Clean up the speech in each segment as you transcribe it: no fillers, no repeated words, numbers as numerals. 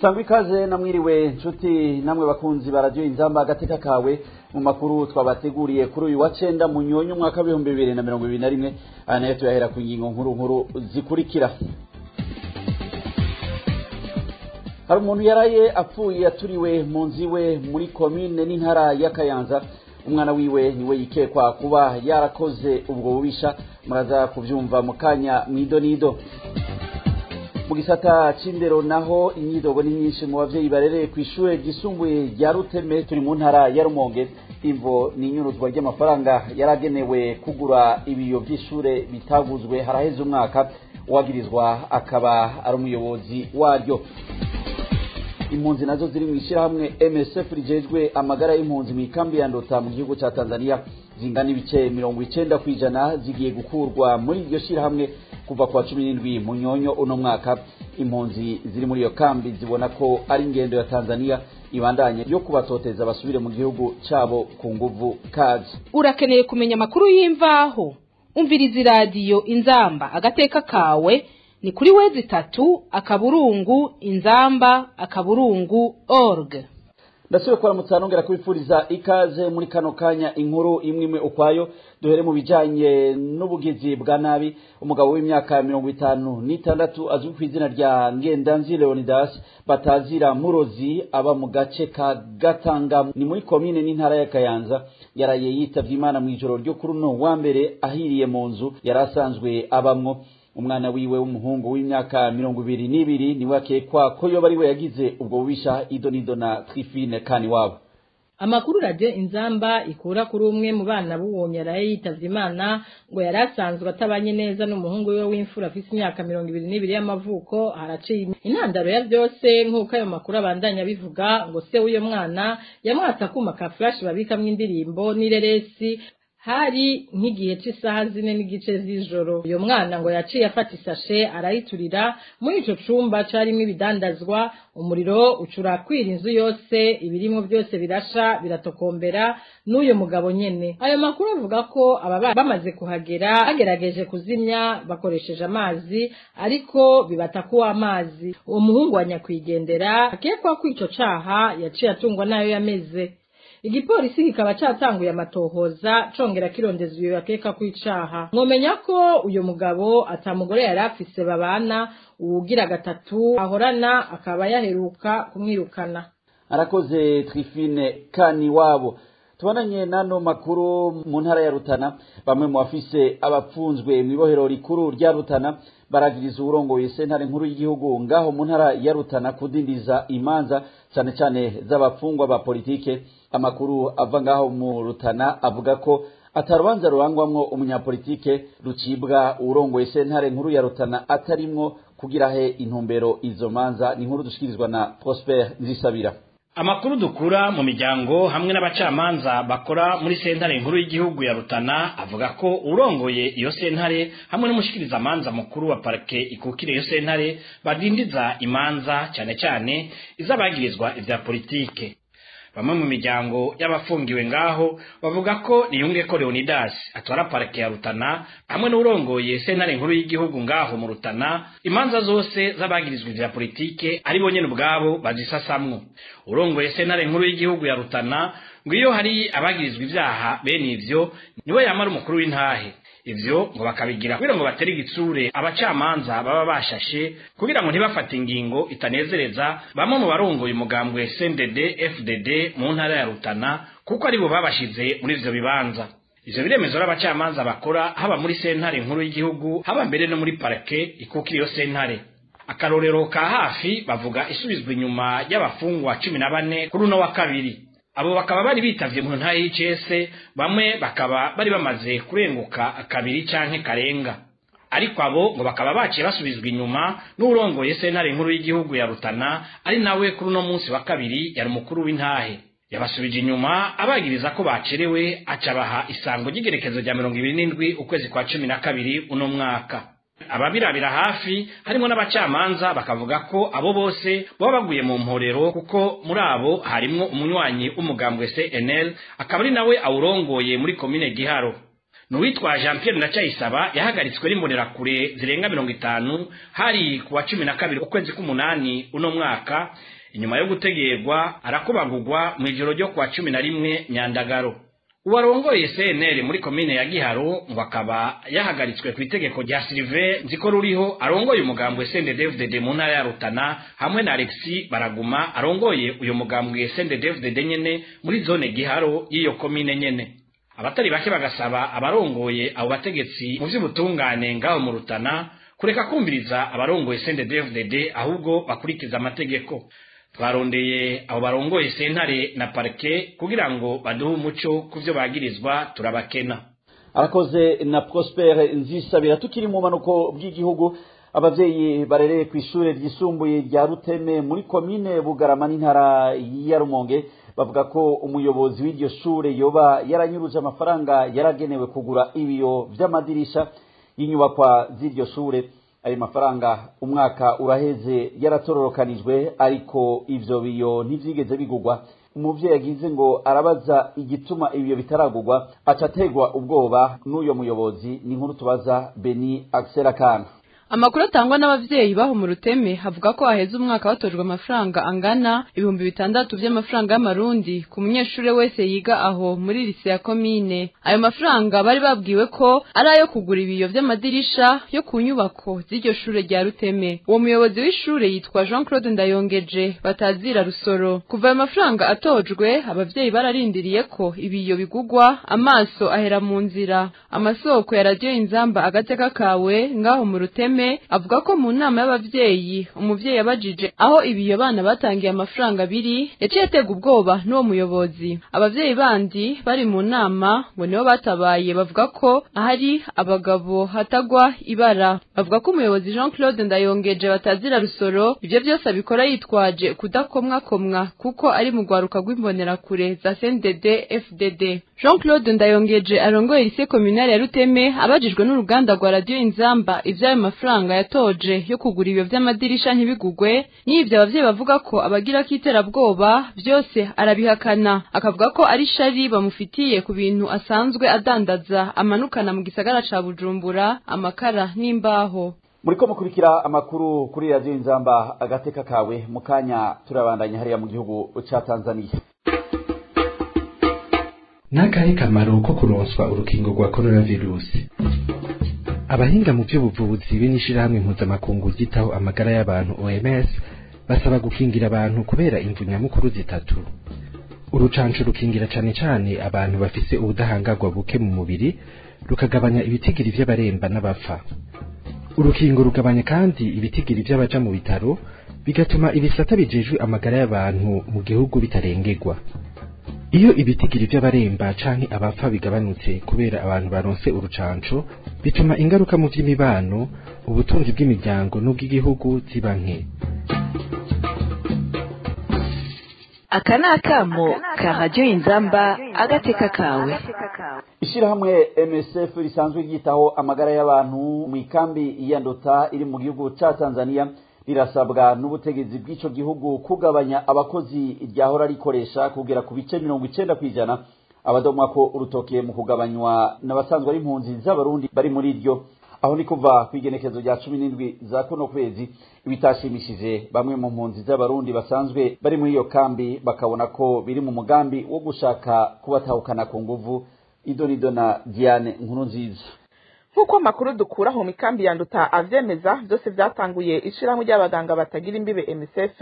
Sangwa ikaze namwiriwe nshuti namwe bakunzi ba Radio Inzamba agateka kawe mu makuru twabateguriye kuri uyu wa 9 Munyonyo umwaka 2021. Aya nayo tuyahera ku ngingo nkuru nkuru zikurikira. Hari umuntu yaraye apfuye aturiwe mu nzu iwe muri komine n'intara ya Kayanza. Umwana wiwe niwe yikekwa kuba yarakoze ubwo bubisha, muraza kuvyumva mu kanya mwidonido. Mu gisata c'indero naho imyidogo ni myinshi mu bavyeyi barereye kw'ishure ryisumbuye rya Ruteme turi mu ntara ya Rumonge. Imvo ni inyuruzwa ry'amafaranga yaragenewe kugura ibiyo vy'ishure bitaguzwe haraheze umwaka, uwagirizwa akaba ari umuyobozi waryo. Impunzi nazo ziri mu ishirahamwe MSF rijejwe amagara y'impunzi mu ikambi ya Ndota mu gihugu ca Tanzania zingana ibice 90% zigiye gukurwa muri iryo shirahamwe kuva kwa 17 Munyonyo uno mwaka. Impunzi ziri muri iyo kambi zibona ko ari ingendo ya Tanzania ibandanye yo kubatoteza basubire mu gihugu cabo ku nguvu kazi. Urakeneye kumenya amakuru y'imvaho? Umviriza radio Inzamba agateka kawe ni kuri wezi 3 akaburungu inzamba akaburungu org. Ndasubiye kuramutsa nongera kubifuriza ikaze muri kano kanya inkuru imwe ukwayo. Duhere mu bijanye n'ubugizi bwa nabi. Umugabo w'imyaka 56 azwi ku izina rya Ngendanzi Leonidas batazira Murozi aba mu gace ka Gatanga ni muri komine n'intara ya Kayanza, yaraye yitavye Imana mu ijoro ryo kuri uno wa mbere ahiriye mu nzu yarasanzwe abamwo. Umwana wiwe w'umuhungu w'imyaka 22 niwe akekwa ko yoba ari we yagize ubwo bubisha. Idonido na Trifine kani wabo. Amakuru Radio Inzamba ikura kuri umwe mu bana b'uwo yaraye yitavye Imana ngo yarasanzwe atabanye neza n'umuhungu we w'imfura afise imyaka 22 y'amavuko. Haraciye intandaro ya byose nk'uko ayo makuru abandanya bivuga, ngo se w'uyo mwana yamwatsa kuma ka flash babikamwe indirimbo n'ireresi hari nk'igihe c'isaha 4:15 z'ijoro. Uyo mwana ngo yaciye afata isashe arayiturira muri ico cumba carimwo ibidandazwa, umuriro ucurakwira inzu yose, ibirimo byose birasha biratokombera n'uyo mugabo nyene. Ayo makuru avuga ko aba bamaze kuhagera bagerageje kuzimya bakoresheje amazi ariko bibata ko amazi. Uwo muhungu wa nyakwigendera akekwa ko ico caha yaciye atungwa nayo yameze. Igipolisi kikaba catanguye amatohoza congera kirondeza uyo yakeka kwicaha. Mwomenya ko uyo mugabo atamugore yari afise babana, uwugira gatatu ahorana akaba yaheruka kumwirukana. Arakoze Trifine kani wabo. Tubananye nano makuru mu ntara ya Rutana. Bamwe mu bafise abapfunzwe mu ibohero rikuru rya Rutana baragiriza uburongoye sentare nkuru y'igihugu ngaho mu ntara ya Rutana kudindiza imanza cyane cyane z'abafungwa ba politike. Amakuru ava ngaho mu Rutana avuga ko atarubanza rurangwamwo umunyapolitike rucibwa urongoye sentare nkuru ya Rutana atarimwo kugira he intumbero izo manza. Ni nkuru dushikirizwa na Prosper Nzisabira. Amakuru dukura mu miryango hamwe n'abacamanza bakora muri sentare nkuru y'igihugu ya Rutana avuga ko urongoye iyo sentare hamwe n'umushikiriza manza mukuru wa parke ikukire iyo sentare badindiza imanza cyane cyane izabagirizwa ivya politike. Bamwe mu miryango y'abafungiwe ngaho bavuga ko Niyunge ko Leonidas atwara parke ya Rutana hamwe n'urongoye sentare nkuru y'igihugu ngaho mu Rutana imanza zose zabagirizwa ivya politike ari bo nyene ubwabo bazisasamwo. Urongoye sentare nkuru y'igihugu ya Rutana ngo iyo hari abagirizwa ivyaha bene ivyo niwe yamara umukuru w'intahe. Ivyo ngo bakabigira kugira ngo batere igitsure abacamanza baba bashashe kugira ngo ntibafate ingingo itanezereza bamwe mu barongoye umugambwe CNDD FDD mu ntara ya Rutana kuko ari bo babashize muri ivyo bibanza. Ivyo biremezo n'abacamanza bakora haba muri sentare nkuru y'igihugu haba mbere no muri parke ikukira iyo sentare. Akarorero ka hafi bavuga isubizwa inyuma y'abafungwa 14 kuri uno wa kabiri. Abo bakaba bari bitavye mu ntara y'ICS, bamwe bakaba bari bamaze kurenguka kabiri canke karenga. Ariko abo ngo bakaba baciye basubizwa inyuma n'urongoye sentare nkuru y'igihugu ya Rutana ari nawe kuri uno munsi wa kabiri yari umukuru w'intahe. Yabasubije inyuma abagiriza ko bacerewe acabaha isango ry'igerekezo rya 27 ukwezi kwa 12 uno mwaka. Ababirabira hafi harimo n'abacamanza bakavuga ko abo bose baba baguye mu mporero kuko muri abo harimwo umunywanyi w'umugambwe CNL akaba ari nawe awurongoye muri komine Giharo. Nuwitwa Jean Pierre Ndacayisaba yahagaritswe n'imbonerakure zirenga 50 hari kuwa 12 ukwezi k'umunani uno mwaka, inyuma yo gutegerwa arakubagurwa mu ijoro ryo kuwa 11 Nyandagaro. Uwarongoye CNL muri komine ya Giharo ngo akaba yahagaritswe ku itegeko rya Sylvain Nzikoruriho arongoye umugambwe CNDD-FDD mu ntara ya Rutana, hamwe na Alexis Baraguma arongoye uyu mugambwe CNDD-FDD nyene muri zone Giharo y'iyo komine nyene. Abatari bake bagasaba abarongoye abo bategetsi mu vy'ubutungane ngaho mu Rutana kureka kumviriza abarongoye CNDD-FDD ahubwo bakurikiza amategeko. Twarondeye abo barongoye sentare na parke kugira ngo baduhe umuco kuvyo bagirizwa, turabakena. Arakoze na Prosper Nzisabira. Tukiri mu manuko bw'igihugu, abavyeyi barereye ku ishure ryisumbuye rya Ruteme muri komine Bugarama n'intara ya Rumonge bavuga ko umuyobozi w'iryo shure yoba yaranyuruje amafaranga yaragenewe kugura ibiyo vy'amadirisha y'inyubakwa z'iryo shure. Ayo mafaranga umwaka uraheze yaratororokanijwe, ariko ivyo biyo ntivyigeze bigugwa. Umuvyeyi yagize ngo arabaza igituma ibiyo bitaragugwa, aca ategwa ubwoba n'uyo muyobozi. Ni inkuru tubaza Beni Axel Akana. Amakuru atangwa n'abavyeyi baho mu Ruteme havuga ko haheze umwaka batojwe amafaranga angana 6000 by'amafaranga y'amarundi ku munyeshure wese yiga aho muri lycée ya komine. Ayo mafaranga bari babwiwe ko ari ayo kugura ibiyo vy'amadirisha yo ku nyubako z'iryo shure rya Ruteme. Uwo muyobozi w'ishure yitwa Jean Claude Ndayongeje batazira Rusoro. Kuva ayo mafaranga atojwe, abavyeyi bararindiriye ko ibiyo bigugwa, amaso ahera mu nzira. Amasoko ya Radio Inzamba agateka kawe ngaho mu Ruteme avuga ko mu nama y'abavyeyi umuvyeyi yabajije aho ibiyo bana batangiye amafaranga biri, yaciye atega ubwoba n'uwo muyobozi. Abavyeyi bandi bari mu nama ngo nibo batabaye, bavuga ko ahari abagabo hatagwa ibara. Bavuga ko umuyobozi Jean Claude Ndayongeje batazira Rusoro ivyo vyose abikora yitwaje kudakomwakomwa kuko ari mu rwaruka rw'imbonerakure za CNDD FDD. Jean Claude Ndayongeje arongoye lycée communale ya Ruteme abajijwe n'uruganda rwa Radio Inzamba ivy'ayo mafaranga yatoje yo kugura ibyo vy'amadirisha ntibigugwe n'ivyo abavyeyi bavuga ko abagira kiterabwoba, byose arabihakana, akavuga ko ari shari bamufitiye ku bintu asanzwe adandaza amanukana mu gisagara ca Bujumbura, amakara n'imbaho. Muriko mukurikira amakuru kuri Radio Inzamba agateka kawe. Mu kanya turabandanya hariya mu gihugu ca Tanzania. Nakahe kamaro ko kuronswa urukingo rwa coronavirus? Abahinga mu by'ubuvuzi b'inishirahamwe mpuzamakungu ryitaho amagara y'abantu OMS basaba gukingira abantu kubera imvu nyamukuru zitatu. Urucanco rukingira cane cane abantu bafise ubudahangarwa buke mu mubiri, rukagabanya ibitigiri vy'abaremba n'abapfa. Urukingo rugabanya kandi ibitigiri vy'abaja mu bitaro, bigatuma ibisata bijejwe amagara y'abantu mu gihugu bitarengerwa. Iyo ibitigiri vy'abaremba canke abapfa bigabanutse kubera abantu baronse urucanco, bituma ingaruka mu vy'imibano, ubutunzi bw'imiryango n'ubw'igihugu ziba nke. Aka ni akamo ka Radiyo Inzamba agateka kawe. Ishyirahamwe MSF risanzwe ryitaho amagara y'abantu mu ikambi ya Ndota iri mu gihugu ca Tanzania rirasabwa n'ubutegetsi bw'ico gihugu kugabanya abakozi ryahora rikoresha kugera ku bice 90%. Abadomwa ko urutoke mu kugabanywa n'abasanzwe ari impunzi z'abarundi bari muri iryo, aho ni kuva ku igenekezo rya 17 za kuno kwezi, ibitashimishije bamwe mu mpunzi z'abarundi basanzwe bari muri iyo kambi, bakabona ko biri mu mugambi wo gushaka kubatahukana ku nguvu. Idonido na Diane Nkuru Nziza. Nk'uko amakuru dukura mu mikambi ya Nduta avyemeza, byose byatanguye ishirahamwe ry'abaganga batagira imbibe MSF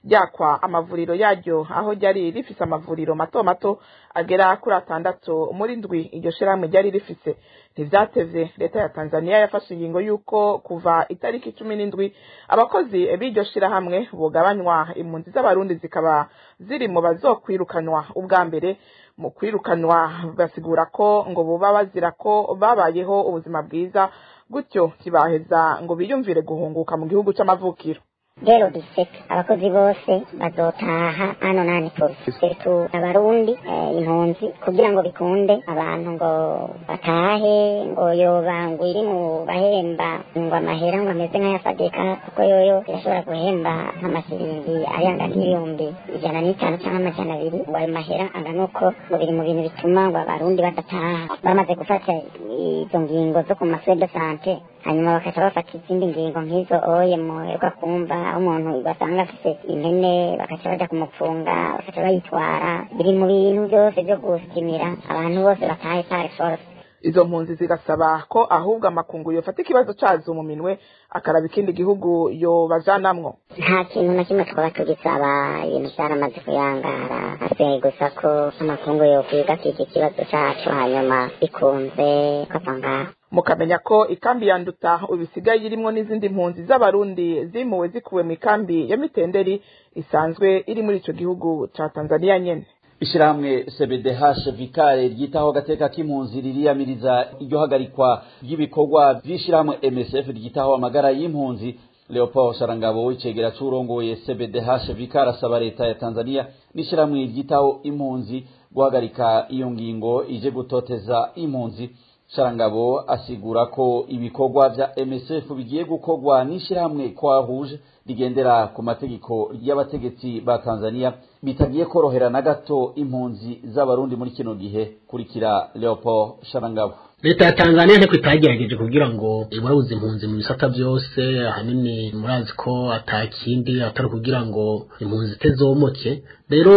ryakwa amavuriro yaryo, aho ryari rifise amavuriro mato mato agera kuri 6 muri ndwi iryo shirahamwe ryari rifise. Ntivyatevye, leta ya Tanzania yafashe ingingo y'uko kuva itariki 17 abakozi b'iryo shirahamwe bogabanywa, impunzi z'abarundi zikaba ziri mu bazokwirukanwa ubwa mbere. Mu kwirukanwa basigura ko ngo boba bazira ko babayeho ubuzima bwiza, gutyo ntibaheza ngo biyumvire guhunguka mu gihugu c'amavukiro. Rero diseke abakozi bose bazotaha hano nani surtout abarundi impunzi kugira ngo bikunde abantu ngo batahe ngo yoba ngo iri mu bahemba ngo amahera ngo ameze nk'ayasadeka kuko yoyo irashobora guhemba nk'amasiringi ayanga nk'ibihumbi 105 cyangwa 200 ngo ayo mahera angana uko ngo biri mu bintu bituma ngo abarundi badataha. Bamaze gufata izo ngingo zo ku maswe de sante hanyuma bakaca bafata izindi ngingo nk'izo oye muheruka kumva aho umuntu basanga afise impene bakaca baja kumupfunga bakaca bayitwara. Biri mu bintu byose byo gusimira abantu bose batahe par force. Izo mpunzi zigasaba ko ahubwo amakungu yofata ikibazo cazo mu minwe akaraba ikindi gihugu yobajanamwo. Nta kintu na kimwe twaba tugisaba, ibintu vyaramaze kuyangara, hasigaye gusa ko amakungu yokwiga iki kibazo cacu hanyuma bikunze kava ngaho. Mukamenya ko ikambi ya Nduta ubisigaye irimwo n'izindi mpunzi z'abarundi zimuwe zikuwe mu ikambi ya Mitenderi isanzwe iri muri ico gihugu ca Tanzania nyene. Ishirahamwe CBDH Vikare ryitaho gateka k'impunzi ririyamiriza iryo hagarikwa ry'ibikorwa vy'ishirahamwe MSF ryitaho amagara y'impunzi. Leopold Sharangabo w'icegera c'urongoye CBDH Vikare asaba leta ya Tanzania n'ishirahamwe ryitaho impunzi guhagarika iyo ngingo ije gutoteza impunzi. Sharangabo asigura ko ibikorwa vya MSF bigiye gukorwa n'ishirahamwe Croix Rouge rigendera ku mategeko y'abategetsi ba Tanzania bitagiye korohera na gato impunzi z'abarundi muri kino gihe. Kurikira Leopold Sharangabo. Leta ya Tanzania nteko itagerageje kugira ngo iburabuze impunzi mu bisata byose, ahanini murazi ko atakindi atari kugira ngo impunzi zitezomoke. Rero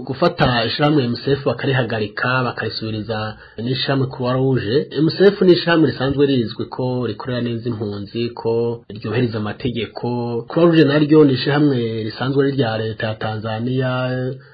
gufata ishirahamwe MSF bakarihagarika bakarisubiriza n'ishirahamwe Croix Rouge. MSF ni ishirahamwe risanzwe rizwi ko rikorera neza impunzi, ko ryohereza amategeko. Croix Rouge naryo ni ishirahamwe risanzwe rya leta ya Tanzania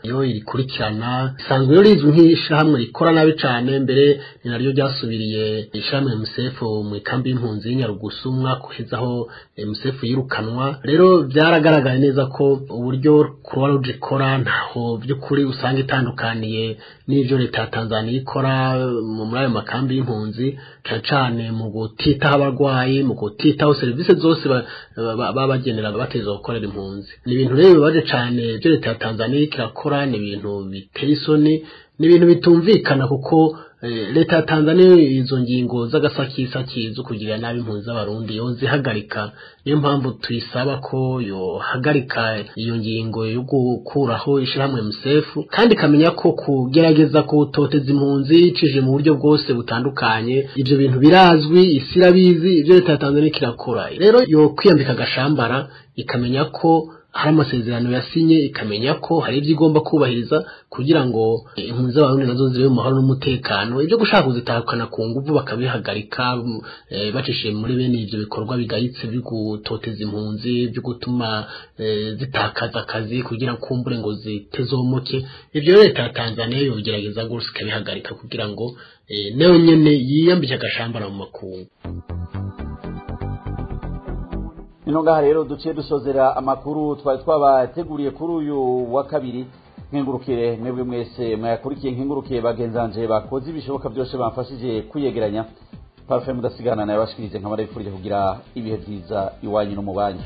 yo irikurikirana, risanzwe rizwi nk'ishirahamwe rikora nabi cane, mbere ni naryo ryasubiriye ishirahamwe MSF mu ikambi y'impunzi y'Inyarugusu umwaka uheze aho MSF yirukanwa. Rero byaragaragaye neza ko uburyo Croix Rouge ikora ntaho by'ukuri usanga itandukaniye n'ivyo leta ya Tanzania ikora muri ayo makambi y'impunzi, cane cane mu gutitaho abarwayi, mu gutitaho serivisi zose babagenera bateza gukorera impunzi. Ni ibintu rero bibabaje cane ivyo leta ya Tanzania irakora, ni ibintu biteye isoni, ni ibintu bitumvikana kuko leta ya Tanzania izo ngingo z'agasakisaki zo kugira nabi impunzi z'abarundi yo zihagarika. Niyo mpamvu tuyisaba ko yohagarika iyo ngingo yo gukuraho ishirahamwe MSF, kandi kamenya ko kugerageza kutoteza impunzi icishije mu buryo bwose butandukanye ivyo bintu birazwi, isi irabizi ivyo leta ya Tanzania kirakora. Rero yo kwiyambika agashambara ikamenya ko hari amasezerano yasinye, ikamenya ko hari ibyo igomba kubahiriza kugira ngo impunzi z'abarundi nazo zibe mu mahoro n'umutekano. Ibyo gushaka kuzitahukana ku nguvu bakabihagarika bacishije muri bene ivyo bikorwa bigayitse byo gutoteza impunzi, byo gutuma zitakaza akazi kugira kumbure ngo zitezomoke. Ivyo leta ya Tanzania yogerageza gose ikabihagarika kugira ngo nayo nyene yiyambike agashambara mu makungu. Inonga rero duciye dusozera amakuru twari twabateguriye kuri uyu wa kabiri. Nkengurukire mwebwe mwese mwayakurikiye, nkengurukiye bagenzanje bakoze ibishoboka byose bamfashije kuyegeranya. Parfait mudasigana nayo bashikirije nkamara bifurije kugira ibihe byiza iwanyu no mu banyu.